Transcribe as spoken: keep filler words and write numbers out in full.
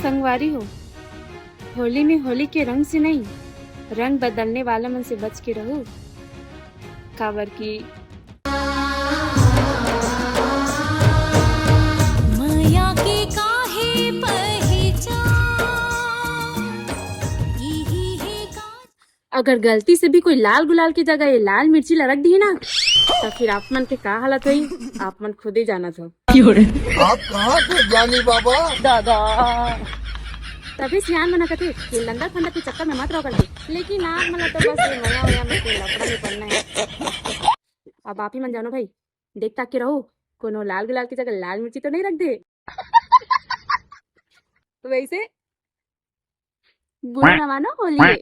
संगवारी हो, होली में होली के रंग से नहीं, रंग बदलने वाला मन से बच के रहू, काबर कि मया के काहे पहचान, इही हे का अगर गलती से भी कोई लाल गुलाल की जगह ये लाल मिर्ची ला रख दी ना, तो फिर आप मन के का हालत होई, आप मन खुद ही जानत हो। आप कहाँ थे ज्ञानी बाबा? दादा। तभी सियान मन कथे कि लंदर फंदर के चक्कर में मत रहो करके, लेकिन आप मन तो बस ये मया वया में के लफड़ा में पड़ना है। अब आप ही मन जानो भाई, देख ताक के रहो, कोनो लाल गुलाल की जगह लाल मिर्ची तो नहीं रख दे। वैसे बुरा ना मानो, होली है।